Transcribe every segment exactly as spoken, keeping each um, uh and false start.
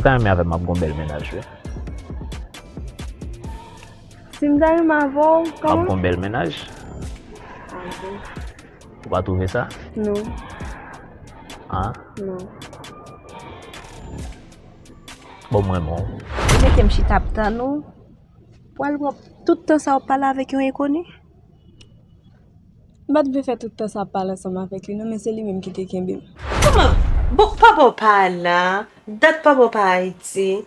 Ta renmen avè m, m ap gon bèl mennaj, wi. Si m ta renmen avè w, kòman? M ap gon bèl mennaj. Ah bon. Ou pa twouve sa? Non. Ah? Non. Bon, mwen, bon. Ou mete m chita ap tann ou. Pral pran tout tan sa w ap pale avèk yon enkoni? M pa t vle fè tout tan sa ap pale ansanm avèk li non, men se li menm ki te kenbe m. Kòman? Bon, papa w pa la, dat papa w pa Ayiti.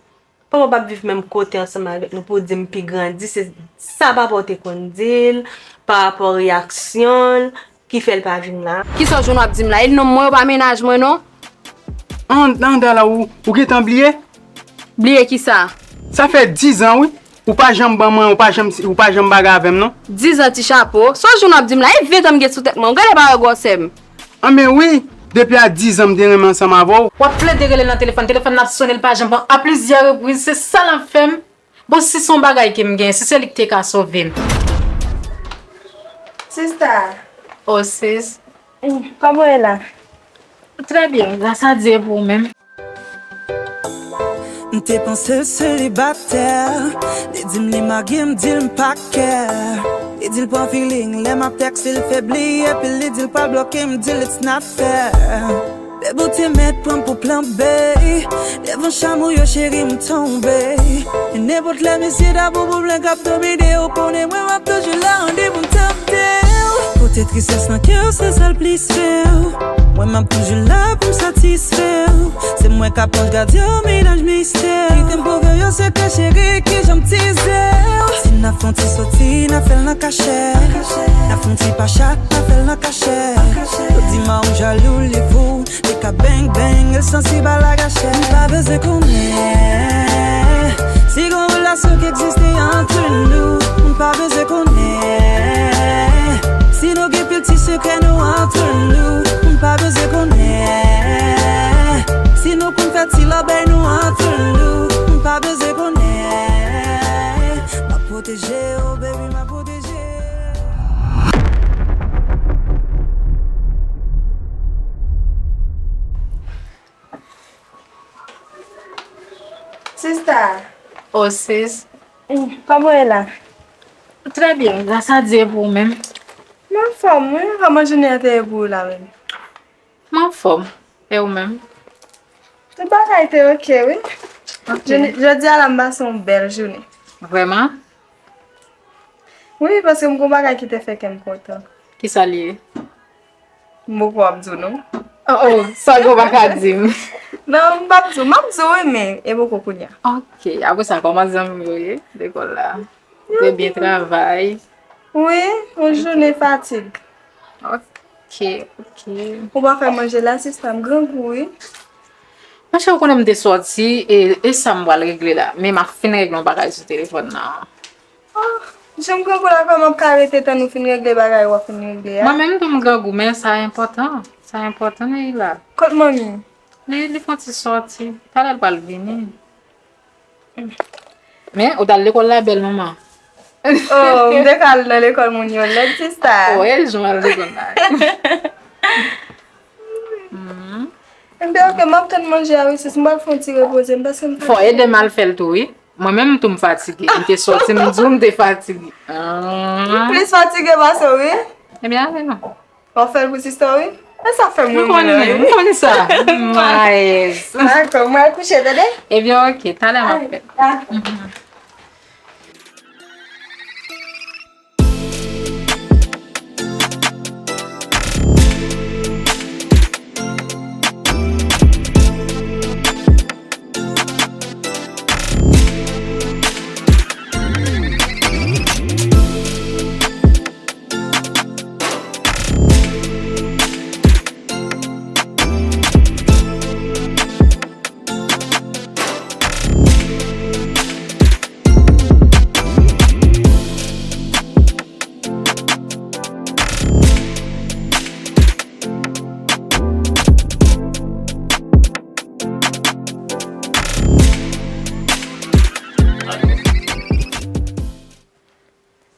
Papa w p ap viv menm kote ansanm avèk nou pou w di m pi grandi, se sa papa w te konn di l, pa rapò reyaksyon l, ki fè l pa vin la. Kisa w jwenn w ap di m la? E nonm mwen, yo pa mennaj mwen non. An, an, Dala, ou, ou gentan bliye? Bliye kisa? Sa fè diz an, wi. Ou pa janm ban mwen, ou pa janm, ou pa janm bagay avè m, non. Diz an, ti chapo. Sa w jwenn w ap di m la? E ven tan m gen sou tèt mwen. Ou genlè pa wè gwosè m. Anben wi, depi a diz an m te renmen ansanm avè w. W ap plede rele l nan telefòn, telefòn nan ap sonnen, l pa janm pran. A plizyè repriz, se sa l ap fè m. Bon, si se yon bagay ke m gen, si se li ki te ka sove m. Sista. Oh, sis. Mm, kòman w ye la? Trè byen, gras a Dye, e pou ou menm? M te panse l selibatè. Li di m li marye, m di l m pa kè. Li di l pran feeling lè m ap tèks li, l febli, epi li di l pral bloke m, di l it's not fair. Baby, w te mèt pran m pou plan B. Devan cham ou yo, cheri, m tonbe. E nenpòt lè misye ta pran pwoblèm k ap domine, ou konnen mwen, m ap toujou la, an de pou m tande w. Kote tristès nan kè w, se sa l plis fè w. Mwen, m ap toujou la pou m satisfè w. Se mwen k ap anj gadyen w, mennaj mistè. Kite m pwouve w yon sekrè, cheri, kijan m tize w. Si n ap fè yon ti soti, n ap fè l nan kachèt. N ap fè yon ti pachat, n ap fè l nan kachèt. Yo di m a ou jalou, li fou. Li ka bang bang, e l sansib a lagachèt. M pa bezwen konnen si gon relasyon ki egziste ant nou. M pa bezwen konnen si nou gen pil ti sekrè nou ant nou. M pa bezwen konnen si nou konn fè ti lòbèy nou ant nou. M pa bezwen konnen. M ap pwoteje w, baby, m ap pwoteje w. Sista. Oh, sis. Mm, kòman w ye la? Trè byen, gras a Dye, e pou ou menm? M anfòm, wi. Kòman jounen an te ye pou ou la menm? M anfòm. E ou menm? Tout bagay te oke, wi. Ok. Jodi, jodi a la, m pase yon bèl jounen. Vrèman? Wi, paske m gon bagay ki te fè kè m kontan. Kisa l ye? M poko ap di w non. Oh, oh, sa w pa ka di m. Non, m p ap di w. M ap di w, wi, men e poko kounye a. Ok, apre sa, kòman zanmi w yo ye lekòl la? Ou te byen travay? Wi, yon jounen fatig. Ok, ok. Ou pa fè manje la, sista, m grangou, wi. Monchè, ou konnen m te sòti, e, e sa m pral regle la. Men m ap fin regle yon bagay sou telefòn nan. Oh, jan m grangou la, kòman m ka rete tann ou fin regle bagay w ap fin regle a? Mwen menm tou m grangou, men sa enpòtan. Sa enpòtan, Neila. Kot manmi? Li, li fè yon ti sòti. Talè l pral vini. Men, ou t al lekòl la, bèl manman. Oh, m te ka al nan lekòl moun yo lèd, sista. Oh, e jan w al lekòl la. Mhm. Enben, ok, m ap tann manje a, wi, sis. M pral fè yon ti repoze m, paske m fatige. Fò ede m al fè l tou, wi. Mwen menm tou m fatige. M te sòti, m di w m te fatige. Ah. M plis fatige pase w, wi. Ebyen, ale non. W ap fè l pou sista w, wi. E sa fè m renmen w, wi. M konn sa. Nice. Dakò, mwen al kouche, tande? Ebyen, ok. Talè m ap fè l. Dakò. Mhm.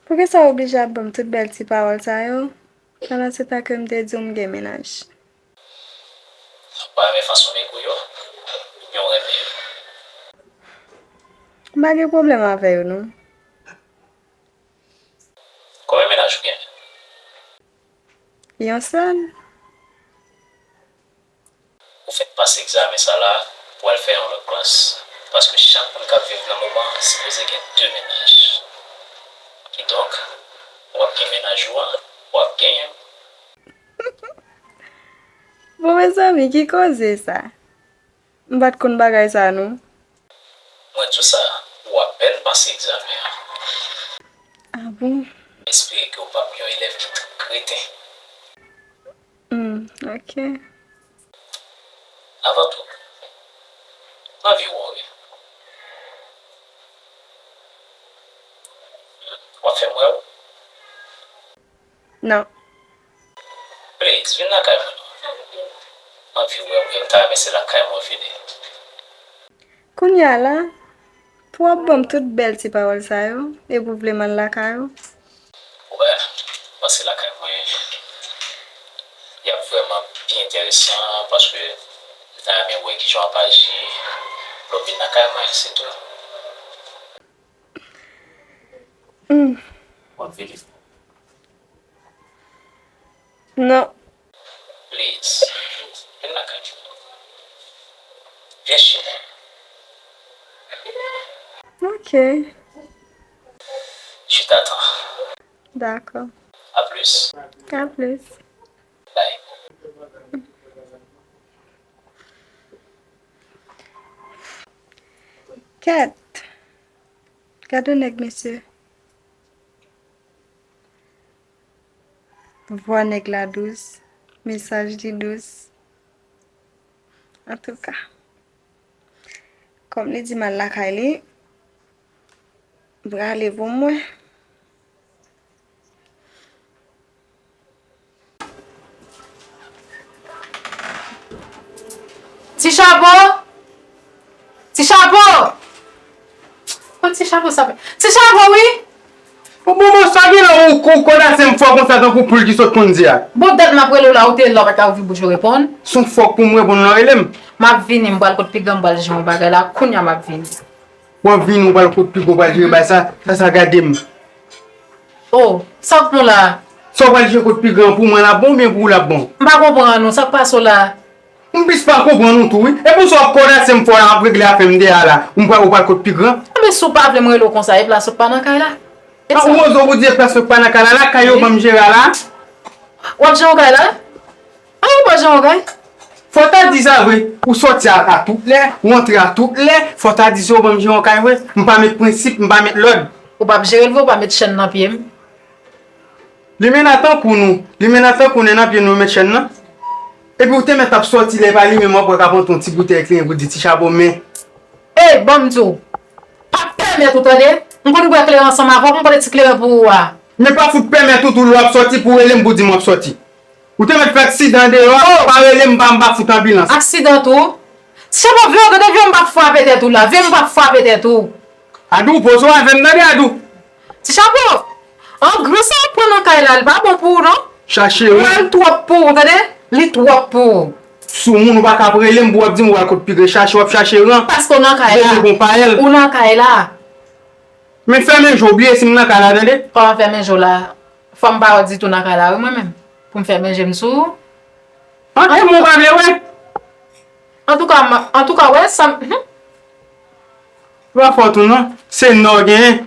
Poukisa w oblije ap ban m tout bèl ti pawòl sa yo? Pandan se tan ke m te di w m gen mennaj. Ou pa renmen fason nèg ou yo? Oubyen w renmen yo? M pa gen pwoblèm avè yo, non. Konbyen mennaj ou gen? Yon sèl. Ou fèk pase egzamen sa la, ou al fè yon lòt klas. Paske chak moun k ap viv nan moman an sipoze gen de mennaj. Kidonk, w ap gen mennaj ou an, w ap genyen m. Bon, mezanmi, ki koze sa? M pa t konn bagay sa, non. Mwen di w sa, ou apèn pase egzamen an. Ah bon? M espere ke w p ap yon elèv ki trè kreten. Hmm, ok. Avan tou, m anvi wè w, wi. W ap fè m wè w? Non. Please, vin lakay mwen non. M anvi wè w, e m ta renmen se lakay mwen w vini. Kounye a la, pou w ap ban m tout bèl ti pawòl sa yo, epi w vle m al lakay ou? Wè, m panse lakay mwen, y ap vrèman pi enteresan, paske m ta renmen wè kijan w ap aji lè w vin lakay mwen, se tou. Hmm. W ap vini? Non. Please, vin lakay mwen. Vin chita. Ok. Chita tan. Dakò. A plis. A plis. Bye. Kèt. Gad yon nèg, mesye. Vwa nèg la dous, mesaj li dous. Antouka, kòm li di m al lakay li, m prale pou m wè. Ti chapo! Ti chapo! Kot ti chapo sa fè? Ti chapo, wi! Bon, bon, bon, sa gen la ou, ou kòdase m fò konsa tankou poul ki sot ponn ze a. Bon, dat m ap rele w la, ou te la, ou pa t ka ouvri bouch ou reponn. Se yon fòk pou m reponn lè w rele m. M ap vini, m pral kot pi gran, m pral jere yon bagay la, kounye a m ap vini. W ap vini, w pral kot pi gran, w pral jere bagay sa, sa, sa gade m. Oh, sa w pran la? Sa w pral jere kot pi gran pou mwen l ap bon oubyen pou ou l ap bon? M pa konprann ou, sa k pase w la? M plis pa konprann ou tou wi. Epi w sa w ap kòdase m fò la, m ap regle afè m deyò la. M pral, ou pral kot pi gran. Anben si w pa vle m rele w konsa, e plas ou pa nan kay la? E sa? Ou oze w di e plas ou pa nan kay la, lakay yo ban m jere a la. W ap jere yon kay la? An, ou pa jere yon kay? Fò w ta di sa vre. Ou sòti a, a tout lè, ou antre a tout lè, fò w ta di se ou ban m jere yon kay vre. M pa met prensip, m pa met lòd. Ou p ap jere l vre, ou pa met chèn nan pye m. Limena tankou nou, limena tankou nen nan pye nou met chèn nan. Epi ou te mèt ap sòti lè pa li menm w ap wè k ap antre yon ti boutèy kleren pou di ti chapo men. Ey, ban m di w, p ap pèmèt ou tande. M konn bwè kleren ansanm avè w, m pote ti kleren pou ou a. Men pa fout pèmèt ou tou lè w ap sòti pou w rele m pou di m w ap sòti. Ou te mèt fè aksidan deyò a, pa rele m pa, m pa fout anbilans. Aksidan tou? Ti chapo vye w tande, vye m p ap frape tèt ou la, vye m p ap frape tèt ou. Adou, poze w avè m tande, Adou. Ti chapo, angren sa w ap pran nan kay la, li pa bon pou ou non. Chache ran. Li twòp pou ou, tande? Li twòp pou ou. Soumoun ou pa ka ap rele m pou w ap di m w al kot pi gran, chache w ap chache ran. Paske w nan kay la. Bebe gon payèl. Ou nan kay la. Men fèmen je w, bliye si m nan kay la, tande? Kòman fèmen je w la? Fò m pa wè w ditou nan kay la wi mwen menm. Pou m fèmen je m sou ou. An, e mwen w pa vle wè? Antouka, m, antouka, wè sa m, hmm. Se pa fòt ou non. Se nè w genyen.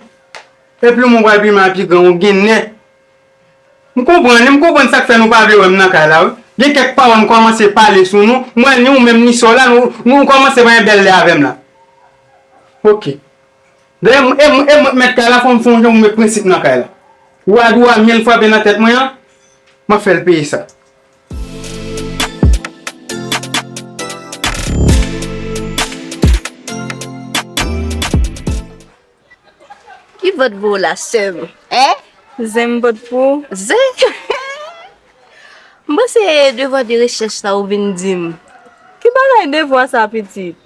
Epi mwen pral pi mal pi gran, ou gen nè. M konprann, m konprann sa k fè nou pa vle wè m nan kay la wi. Gen kèk pawòl m kòmanse pale sou nou, m wè ni ou menm ni sè w la, nou, nou kòmanse pa gen bèl lè avè m la. Ok. Dayè, m, e m, e m mèt kay la, fò m fè yon jan pou m met prensip nan kay la. Ou a dou a myen frape nan tèt mwen an, m ap fè l peye sa. Ki vant pou w la, sè m? Hein? Zen m pot pou ou. Zen? M panse devan de rechèch sa ou vin di m. Ki bagay devwa sa, pitit?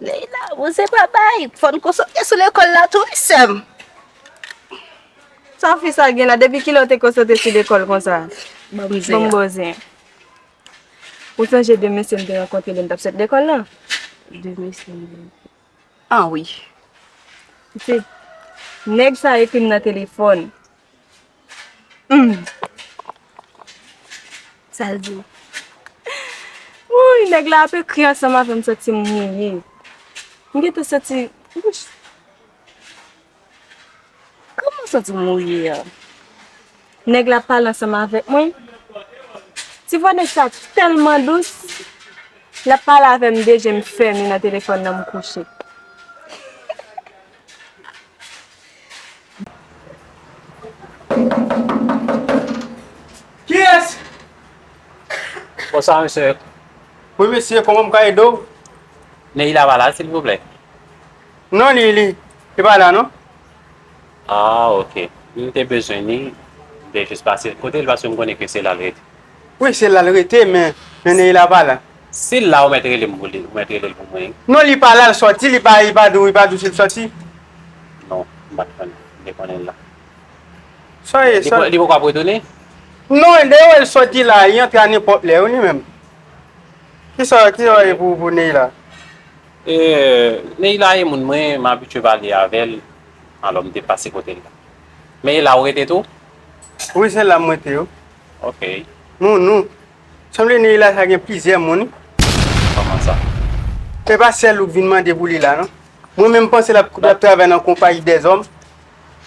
Leila, bon, se pa bay, fò n konsantre sou lekòl la tou, wi, sè m. Sa fi sa gen la, depi kilè w te konsantre sou lekòl konsa? Ban m zen an. Ban m bon zen. Ou sonje de mesye m te rankontre lè m t ap sot lekòl lan? De mesye m. An wi. Pitit, nèg sa ekri m nan telefòn. Hmm. Sa l di? Wouy, nèg la ap ekri ansanm avè m, m santi m mouye. M gentan santi, wouch. Kòman w santi w mouye a? Nèg la ap pale ansanm avèk mwen. Ti vwa nèg sa tèlman dous. L ap pale avè m, de je m fèmen nan telefòn nan, m kouche. Kiyès? Bonswa, mesye. Wi, mesye, kòman m ka ede w? Neila pa la, silvouplè? Non, li, li, li pa la, non. Ah, ok. M te bezwen li, m te jis pase kote l, paske m konnen ke se la l rete. Wi, se la l rete, men, men Neila pa la. Si l la, ou mèt rele m pou li, ou mèt rele l pou mwen. Non, li pa la, l sòti, li pa, li pa di w, li pa di w si l sòti. Non, m pa t konnen, m te konnen l la. Sa ye, li sa po-, li poko ap retounen? Non, dayè, l sòti la, li antre a nenpòt lè, wi, li menm. Kisa, kisa w ye pou, pou Neila? E, Neila e moun mwen, m abitye pale avè l, alò m te pase kote l la. Men e la ou rete tou? Wi, se la m rete, wi. Ok. Nou, nou. Sanble Neila sa gen plizyè moun, wi. Kòman sa? Se pa sèl ou k vin mande pou li la, non. Mwen menm, m panse l ap, l ap travay nan konpayi dèzòm.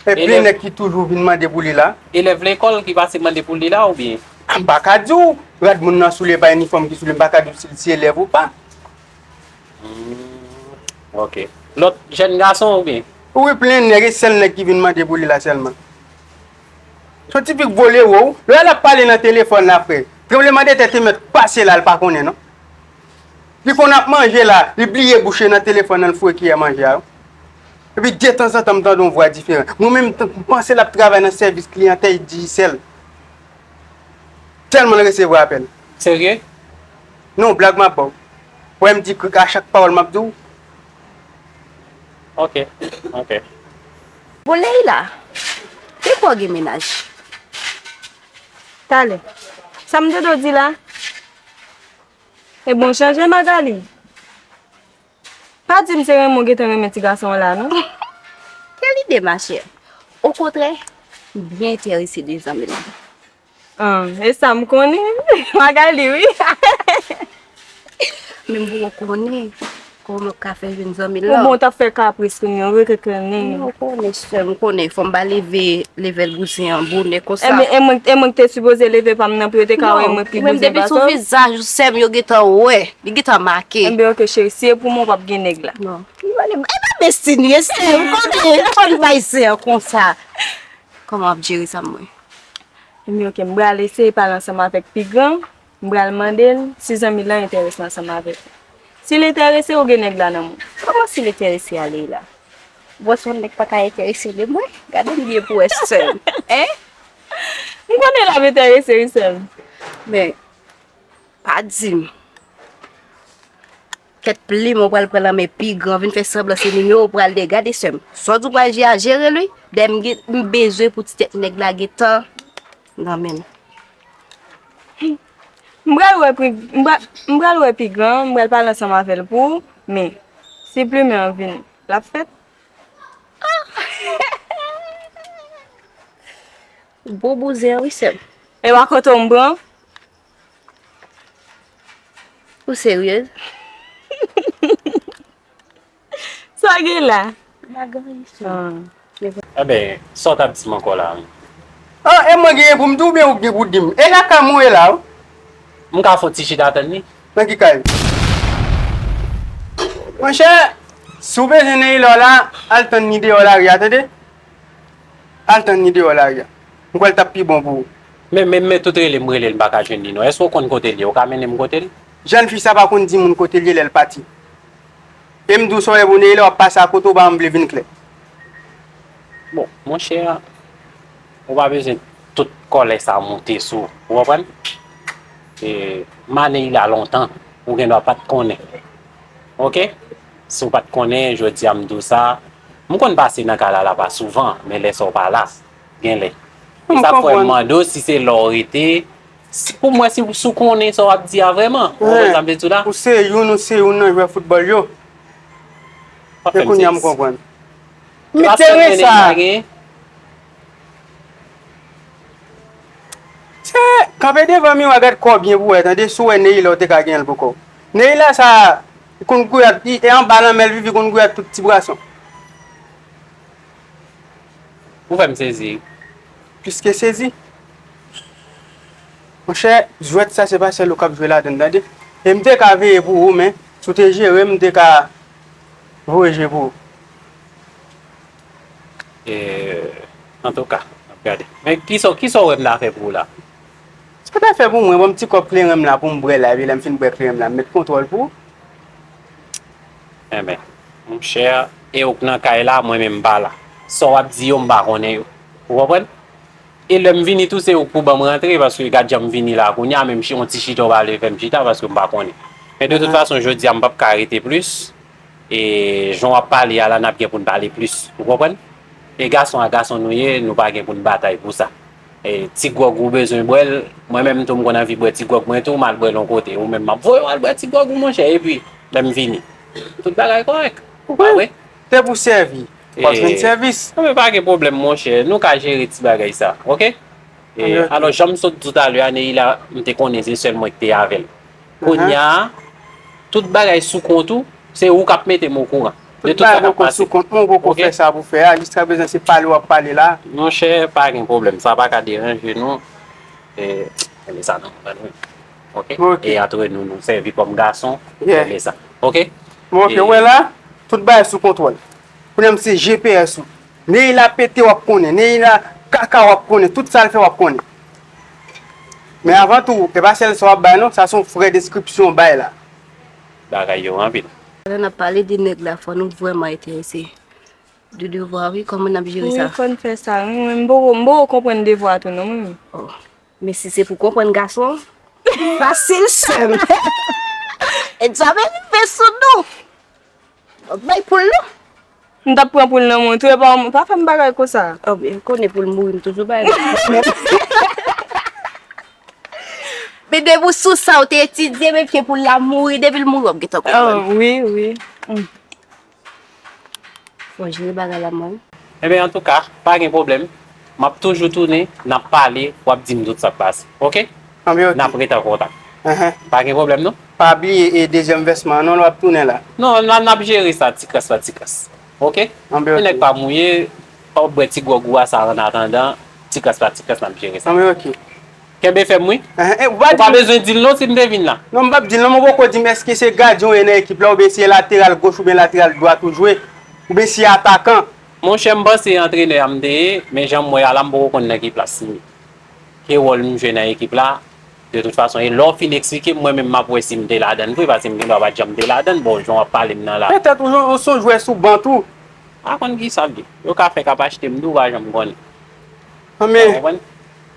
E plen nèg ki toujou vin mande pou li la. Elèv lekòl ki pase mande pou li la, oubyen? M pa ka di w. Rad moun nan sou li, pa inifòm ki sou li, m pa ka di w si l se elèv ou pa. Hmm, ok. Lòt jèn gason, oubyen? Wi, plen nèg, e sèl nèg ki vin mande pou li la sèlman. Se yon tipi k vole wo. Lè l ap pale nan telefòn la, frè, tranblemanntè te mèt pase la, l pa konnen, non. Li konn ap manje la, li bliye bouch li nan telefòn nan, l foure kiyè manje a, wi. Epi detanzantan, m tande yon vwa diferan. Mwen menm, m panse l ap travay nan sèvis kliyantèl Digicel. Tèlman l resevwa apèl. Serye? Non, blag m ap ba w. Wè m di krik a chak pawòl m ap di w. Ok, ok. Bon, Leila, depi w gen mennaj? Talè. Sa m te do di la? E bon, chanje Magali. Pa di m se renmen w gentan renmen ti gason an la, non. Quelle idée, ma chère? Okontrè, m byen enterese de zanmi l. Ah, e sa m konnen. Magali, wi. Men m poko konnen kòman w ka fè jwenn zanmi l lan. Ou bon, t ap fè kapris kounye a, wi, kekenen. Non, ou konnen, sè m, ou konnen, fò m pa leve level bouzen an bonè konsa. Ebyen, e mwen, e mwen ki te sipoze leve pa m nan pou yo te ka wè mwen pi bouzen pase w. Non, ou menm depi sou vizaj ou, sè m, yo gentan wè. Li gentan make. Enben, ok, cheri, si e pou mwen, w p ap gen nèg la. Non. Li pale, e pa Destiny, e sè m, kote, kote bay sè an konsa. Kòman w ap jere sa, mwen? Enben, ok, m pral eseye pale ansanm avèk pi gran. M pral mande l si zanmi l lan enterese ansanm avèk ou. Si l enterese, ou gen nèg la nan men w. Kòman si l enterese a, Leila? Ou panse yon nèg pa ka enterese de mwen? Gade m byen pou wè, sè m. Hein? M konnen l ap enterese, wi, sè m. Men, pa di m. Kèt plim, ou pral pran nan men pi gran, vin fè sanblan se nimewo w pral de. Gade, sè m. Sa w di w pral jere a, jere l, wi. Dayè m gen, m bezwen pou ti tèt nèg la gentan nan men m. M pral wè pi, m pral, m pral wè pi gran, m pral pale ansanm avè l pou ou, men si plimen an vini, l ap fèt. Gwo bouzen an wi, sè m. E pa kote w m pran? Ou seryez? Sa w gen la? M pa gen anyen, sè m. Ah. Eben, sa w t ap di m ankò la menm? Ah, e mwen genyen pou m di w oubyen ou gen pou w di m? E lakay mwen w ye la, wi. M ka fè yon ti chita tann li? Nan ki kay? Monchè, si w bezwen Neila w la, al tann li deyò lari a, tande? Al tann li deyò lari a. M kwè l t ap pi bon pou ou. Men, men, men tout rele m, rele l, m pa ka jwenn li non. Èske w konn kote l ye? Ou ka mennen m kote l? Jèn fi sa pa konn di moun kote l ye lè l pati. E m di w sa w ye pou Neila, w ap pase akote, w pa janm vle vin klè. Bon, monchè, ou pa bezwen tout kòlè sa monte sou ou, ou konprann? E, m a Neila lontan, ou gen dwa pa t konnen. Oke? Si w pa t konnen, jodi a m di w sa. M konn pase nan kay la, la pa souvan, men lè sa w pa la, gen lè. E sa k fè m mande w si se la w rete, si, pou m wè si, si w konnen sa w ap di a vrèman. Ou konprann sa m vle di w la? Ou se youn, ou se youn nan jwè foutbòl yo. E kounye a m konprann. Men teren sa. Chè, kanpe devan miwa, gad kò w byen pou w wè, tande, si w wè Neila, w te ka genyen l pou kò w. Neila sa, li konn gouya, li, e anba lanmè l viv, li konn gouya tout ti bwason. Ou fè m sezi. Plis ke sezi. Monchè, jwèt sa, se pa sèl ou k ap jwe ladan l, tande. E m te ka veye pou ou, men si w te jere m, m te ka voye je pou ou. E, antouka, n ap gade. Men kisa, kisa w wè m ta fè pou ou la? Sa w ta fè pou mwen, ban m ti kòb kleren m la pou m bwè la, epi lè m fin bwè kleren m la, m met kontwòl pou ou. Enben, monchè, e ou k nan kay la, mwen menm m pa la. Sa w ap di yo, m pa konnen yo. Ou konprann? E lè m vini tou, se ou k pou ban m rantre, paske gad jan m vini la kounye a, menm yon ti chita w pa vle fè m chita, paske m pa konnen. Men de tout fason, jodi a, m p ap ka rete plis. E jan w ap pale a la, n ap gen pou n pale plis. Ou konprann? E gason a gason nou ye, nou pa gen pou n batay pou sa. E ti gwòg ou bezwen bwè l, mwen menm tou m konn anvi bwè ti gwòg mwen tou, m al bwè l yon kote. Ou menm m ap voye w al bwè ti gwòg ou, monchè, epi lè m vini, tout bagay kòrèk. Ou pa vre? Se pou sèvi. W ap jwenn sèvis. Non, men pa gen pwoblèm, monchè. Nou ka jere ti bagay sa, oke? E, alò, jan m sot di w talè a, Neila, m te konnen se sèl mwen ki te avè l. Kounye a, tout bagay sou kont ou, se ou k ap mete m okouran de tout sa k ap pase. Sou kont mwen, ou poko fè sa pou fè a, jiskaprezan se pale w ap pale la. Monchè, pa gen pwoblèm, sa pa ka deranje nou. E, rele sa nan mwen, wi. Oke? E antre nou, nou sèvi kòm gason, rele sa. Oke? Bon, oke, ou wè la, tout bagay sou kontwòl. Kounye a m se G P S ou. Neila pete w ap konnen, Neila kaka w ap konnen, tout sa l fè w ap konnen. Men avan tou, e pa sèl sa w ap bay non, sa se yon frè deskripsyon w bay la. Bagay yo anpil. Pandan n ap pale de nèg la, fò nou vrèman enterese de devwa, wi, kòman n ap jere sa? Wi, fò n fè sa, wi, mwen, m poko, m poko konprann devwa tou non, mwen menm. Oh. Men si se pou konprann gason, fasil, sè m. Egzamen rive sou nou. Bay poul non. M t ap pran poul nan men w tou, epa w pa fè m bagay konsa. Oh, byen, m konnen pou l mouri, m toujou bay li. Men depi w sou sa, w te etidye, men ke poul la mouri, depi l mouri, w ap gentan konprann. Oh, wi, wi. Mm. Fò jere bagay la, mwen. Enben, antouka, pa gen pwoblèm. M ap toujou tounen, n ap pale, w ap di m tout sa k pase. Oke? Anben, oke. N ap rete an kontak. Enhen. Pa gen pwoblèm, non? Pa bliye, e dezyèm vèsman an, non, lè w ap tounen la. Non, n a, n ap jere sa, ti kras pa ti kras. Oke? Anben, oke. Nèg pa mouye, w ap bwè ti gwòg ou a sa, an atandan, ti kras pa ti kras, n ap jere sa. Anben, oke. Kenbe fèm, wi. Enhen, e, ou pa bezwen di l non si m te vin la. Non, m p ap di l non, men w poko di m èske se gadyen w ye nan ekip la, oubyen se lateral goch oubyen lateral dwat ou jwe, oubyen se atakan. Monchè, m panse antrenè a m te ye, men jan m wè a la, m poko konn nan ki plas m ye. Ki wòl m jwe nan ekip la, de tout fason. E lè w fin eksplike m, mwen menm m ap wè si m te ladan l vre, paske m gen dwa pa t janm te ladan l, bon, jan w ap pale m nan la. Petèt ou, ou se yon jwè sou ban tou. Pa konn kisa l ye. Yo ka fèk ap achte m tou, ou pa janm konnen. Anben,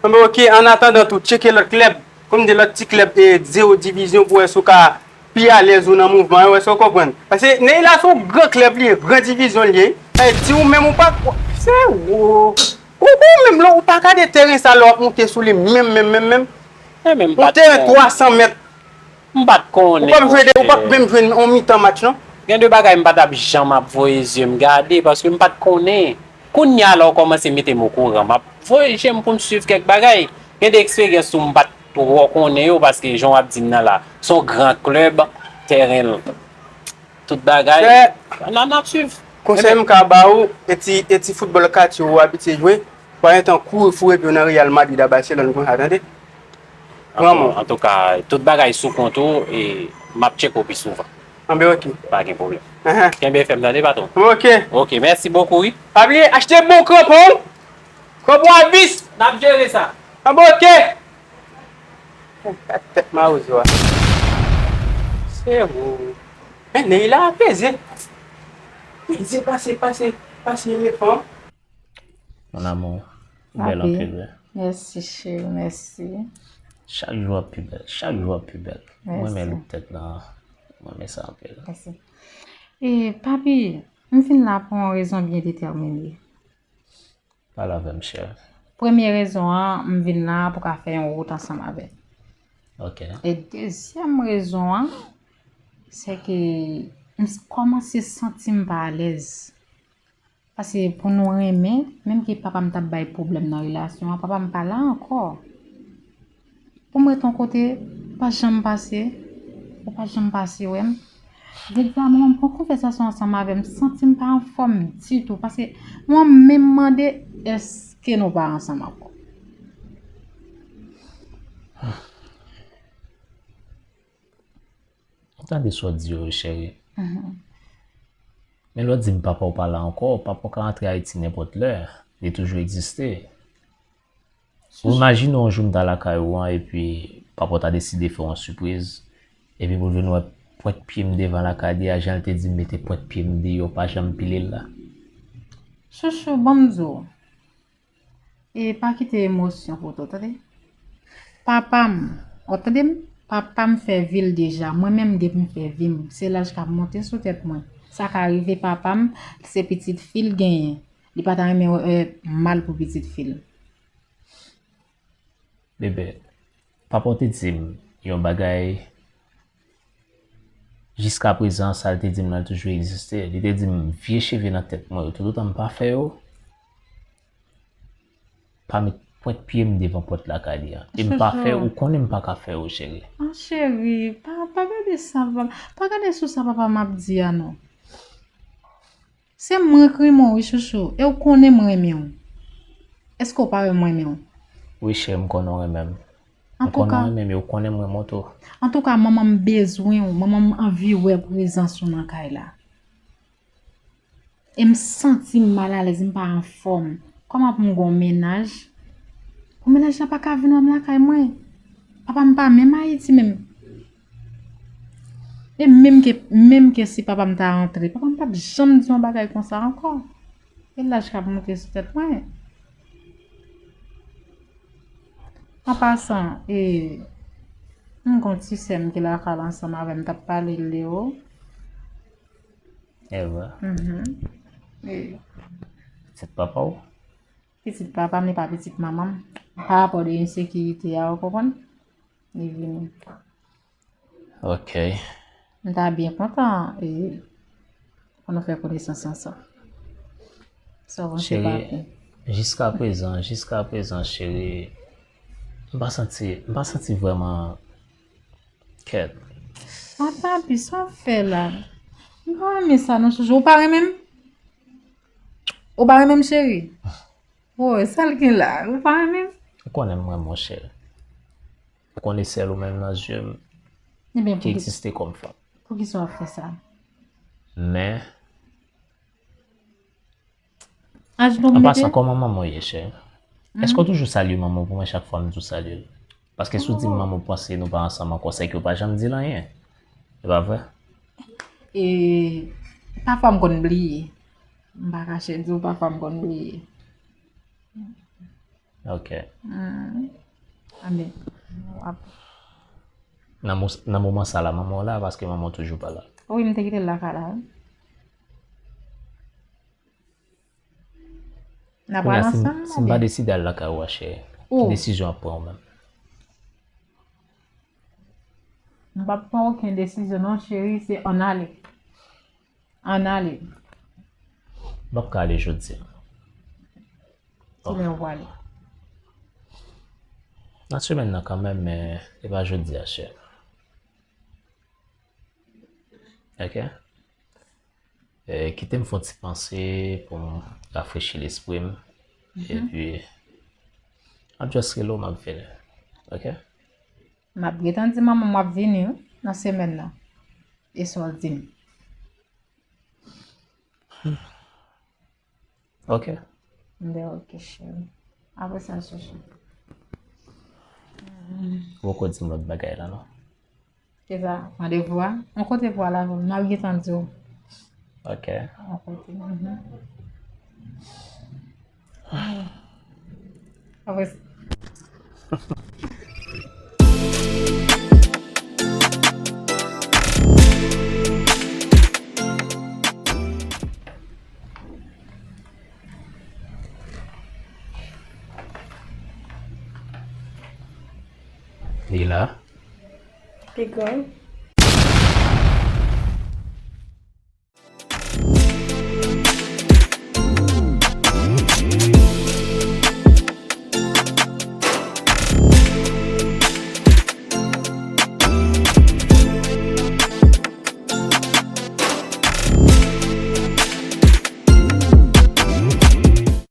anben, oke, an atandan tou, tcheke lòt klèb. Kòm de lòt ti klèb, e, zewo divizyon pou wè si w ka pi alèz ou nan mouvman yo, èske w konprann? Paske Neila se yon gran klèb li ye, gran divizyon li ye. Sa vle di ou menm ou pa, se ou, ou, ou menm lè ou pa gade teren sa lè w ap moute sou li menm, menm, menm, menm. Yon teren twa san mèt. M pa t konnen, monchè. Ou p ap jwe de, ou p ap menm jwe yon mitan match, non? Gen de bagay m pa t ap janm ap voye zye m gade, paske m pa t konnen. Kounye a la w kòmanse mete m okouran, m ap voye je m pou m swiv kèk bagay. Gen de eksperyans tou m pa t twò konnen yo, paske jan w ap di m nan la, se yon gran klèb, tèren l, tout bagay. Nan, n ap swiv. Konsèy m ka ba ou, e ti, e ti foutbòl katye ou abitye jwe, pa gentan kouri foure pye w nan Real Madrid a Barcelone konsa, tande? Pran mwen. Antouka, tout bagay sou kont ou, e m ap tcheke w pi souvan. Anben, oke. Pa gen pwoblèm. Enhen. Kenbe fèm, tande, patwon? Anben, oke. Oke, mèsi bokou, wi. Pa bliye, achte bon kranpon. Kòb w a vis. N ap jere sa. Anben, oke. Gad tèt mawozo a. Se ou. Men Neila a peze. Peze pase, pase, pase elefan. Mon amour, ou bèl anpil, wi. Mèsi, cheri, mèsi. Chak jou w ap pi bèl, chak jou w ap pi bèl. Mèsi. Mwen renmen look tèt la, mwen renmen sa anpil. Mèsi. E, papi, m vin la pou yon rezon byen detèmine. Pale avè m, cheri. Premye rezon an, m vin la pou ka fè yon wout ansanm avè l. Ok. E dezyèm rezon an, se ke m s-, kòmanse santi m pa alèz. Paske pou nou renmen, menm ke papa m t ap bay pwoblèm nan relasyon an, papa m pa la ankò. Pou m ret yon kote, ou pa janm pase, ou pa janm pase wè m. Jodi a, manman m pran konvèsasyon ansanm avè m, m santi m pa anfòm ditou, paske mwen menm mande, èske nou pa ansanm ankò? Ou tande sa w di yo, cheri. Men lè w di m papa w pa la ankò, papa w ka antre Ayiti nenpòt lè. Li toujou egziste. Ou imajine yon jou m ta lakay ou an, epi papa w ta deside fè w yon sipriz, epi pou l vin wè pwent pye m devan lakay li a, jan l te di m mete pwent pye m deyò, pa janm pile l la. Chouchou, ban m di w. E pa kite emosyon pote w, tande. Papa m, w ap tande m? Papa m fè vi l deja. Mwen menm, depi m fè vi m, se laj k ap monte sou tèt mwen. Sa ka rive papa m, se pitit fi l genyen. Li pa ta renmen wè mal pou pitit fi l. Bebe, papa w te di m yon bagay. Jiskaprezan, sa l te di m nan, l toujou egziste. Li te di m, vye cheve nan tèt mwen yo, toutotan m pa fè yo, pa met pwent pye m devan pòt lakay li an. E m pa fè, ou konnen m pa ka fè yo, cheri. Ah, cheri, pa, pa gade sa, pa, pa gade sou sa papa m ap di a non. Se mwen k renmen w, wi, chouchou. E w konnen m renmen w. Èske w pa wè m renmen w? Wi, cheri, m konnen w renmen m. M konnen w renmen m e w konnen m renmen w tou. Antouka, manman m bezwen w. Manman m anvi wè prezans ou nan kay la. E m santi m malalèz, m pa anfòm. Kòman pou m gen yon mennaj? Yon mennaj la pa ka vin wè m lakay mwen. Papa m pa menm Ayiti menm. E menm ke, menm ke si papa m ta antre, papa m p ap janm di yon bagay konsa ankò. E laj k ap monte sou tèt mwen. An pasan, e, m gon ti sè m ki lakay la ansanm avè m, t ap pale l de ou. Evre? Mhm. E, Pitit papa w? Pitit papa m, li pa pitit manman m. Pa rapò de ensekirite a, ou konprann? Li vini. Ok. M ta byen kontan e, pou nou fè konesans ansanm. Sa w panse, papi? Jiskaprezan, jiskaprezan, cheri, m pa santi, m pa santi vrèman kèt. Ah, papi, sa w ap fè la? M pa renmen sa non, chouchou. Ou pa renmen m? Ou pa renmen m, cheri? Woy, sa l gen la? Ou pa renmen m? Ou konnen m renmen w, cheri. Ou konnen sèl ou menm nan zye m ki egziste kòm fanm. Poukisa w ap fè sa? Men, Ajenou m mete. An pasan, kòman manman w ye, cheri? Èske w toujou salye manman w pou mwen chak fwa m di w salye l? Paske si w di m manman w panse nou pa ansanm ankò, sèke w pa janm di l anyen. E pa vre? E pafwa m konn bliye. M pa kache di w, pafwa m konn bliye. Ok. Amen. Nan mo-, nan moman sa la, manman w la, paske manman w toujou pa la. Wi, m te kite l lakay la, wi. N a pral ansanm, si m pa deside al lakay ou a, cheri, ki desizyon w ap pran ou menm? M p ap pran okenn desizyon non, cheri, se ann ale. Ann ale. M p ap ka ale jodi a. Kilè w prale? Nan semèn nan kanmenm, men e pa jodi a, cheri. Ok? E, kite m fè yon ti panse pou m rafrechi lespri m. Epi, m ap just rele w, m ap vini. Ok? M ap gentan di manman m w ap vini, wi, nan semèn nan. E sa w di m? Ok. M di w ok, cheri. Apre sa, chouchou. Ou poko di m lòt bagay la, non? Se sa, randevou a. Yon kote pou al avè m, m ap gentan di w. Ok. Yon kote, mhm. Apre sa. Li la. Piga,